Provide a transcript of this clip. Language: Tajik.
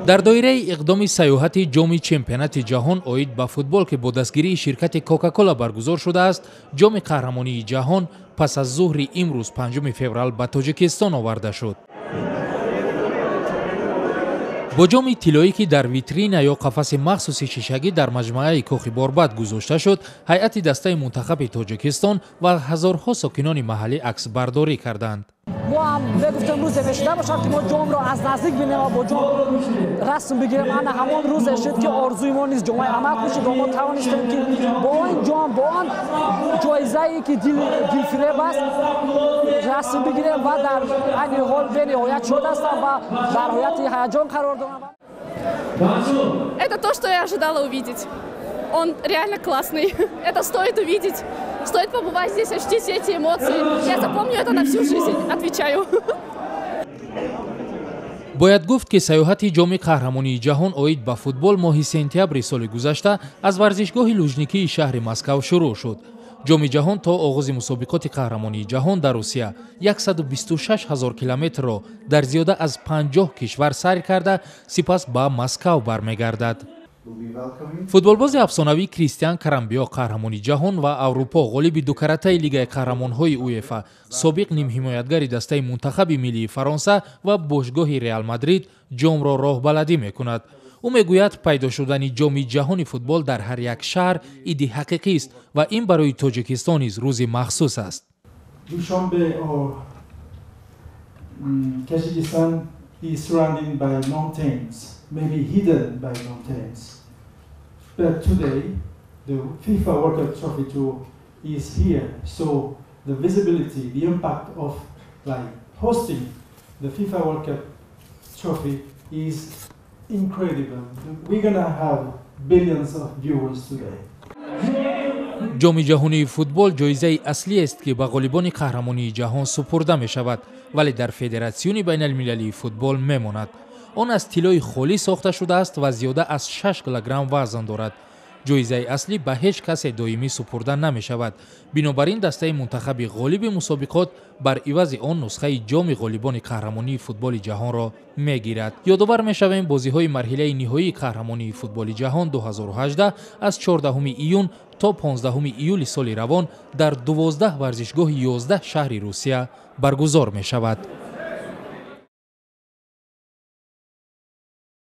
Дар доираи иқдоми сайёҳати ҷоми чемпионати ҷаҳон оид ба футбол, ки бо дастгирии ширкати Кока-Кола баргузор шудааст, ҷоми қаҳрамонии ҷаҳон пас аз зуҳри имрӯз 5 феврал ба Тоҷикистон оварда шуд. Бо ҷоми тиллоӣ, ки дар витрина ё қафаси махсуси шишагӣ дар маҷмӯаи Кохи Борбад гузошта шуд, ҳайати дастаи мунтахаби Тоҷикистон ва ҳазорҳо сокинони маҳаллӣ аксбардорӣ карданд. Мо ҳам мегуфтем, рӯзе мешуда бошад, ки мо ҷомро аз наздик бинем ва бо ҷом расм бигирем. Ана ҳамон рӯзе шуд, ки орзуи мо низ ҷомаи амал пӯшид ва мо тавонистем, ки бо ин ҷом, бо он ҷоизае, ки дилфиреб аст, расм бигирем ва дар айни ҳол бениҳоят шод ҳастам ва дар ҳолати ҳаяҷон қарор дорам. Это то, что я ожидала увидеть. Он реально классный. Это стоит увидеть. Стоит побывать здесь, ощутить все эти эмоции. Я запомню это на всю жизнь, отвечаю. Бояд гуфт, ки сайёҳати ҷоми қаҳрамонии ҷаҳон оид ба футбол моҳи сентябри соли гузашта аз варзишгоҳи Лужникии шаҳри Москав шурӯъ шуд. Ҷоми ҷаҳон то оғози мусобиқоти қаҳрамонии ҷаҳон дар Русия 126 ҳазор километрро дар зиёда аз 50 кишвар сайр карда, сипас ба Москав бармегардад. Футболбози афсонавӣ Кристиан Карамбио, қаҳрамони ҷаҳон ва Аврупо, ғолиби дукаратаи Лигаи қаҳрамонҳои УЕФА, собиқ нимҳимоятгари дастаи мунтахаби миллии Фаронса ва бошгоҳи Реал Мадрид, ҷомро роҳбаладӣ мекунад. Ӯ мегӯяд, пайдо шудани ҷоми ҷаҳони футбол дар ҳар як шаҳр иди ҳақиқист ва ин барои Тоҷикистон низ рӯзи махсус аст. Dushanbe or Tajikistan is surrounded by mountains, maybe hidden by mountains. But today, the FIFA World Cup Trophy Tour is here, so the visibility, the impact of, like, hosting the FIFA World Cup Trophy is incredible. We're gonna have billions of viewers today. Ҷоми ҷаҳонии футбол ҷоизаи аслиест, ки ба ғолибони қаҳрамонии ҷаҳон супурда мешавад, вале дар Федератсиони байналмилалии футбол мемонад. Он аз тиллои холӣ сохта шудааст ва зиёда аз 6 килограмм вазн дорад. Ҷоизаи аслӣ ба ҳеҷ касе доимӣ супурда намешавад. Бинобар ин дастаи мунтахаби ғолиби мусобиқот бар ивази он нусхаи ҷоми ғолибони қаҳрамонии футболи ҷаҳонро мегирад. Ёдовар мешавем, бозиҳои марҳилаи ниҳоии қаҳрамонии футболи ҷаҳон 2018 аз 14 июн то 15 июли соли равон дар 12 варзишгоҳи 11 шаҳри Русия баргузор мешавад.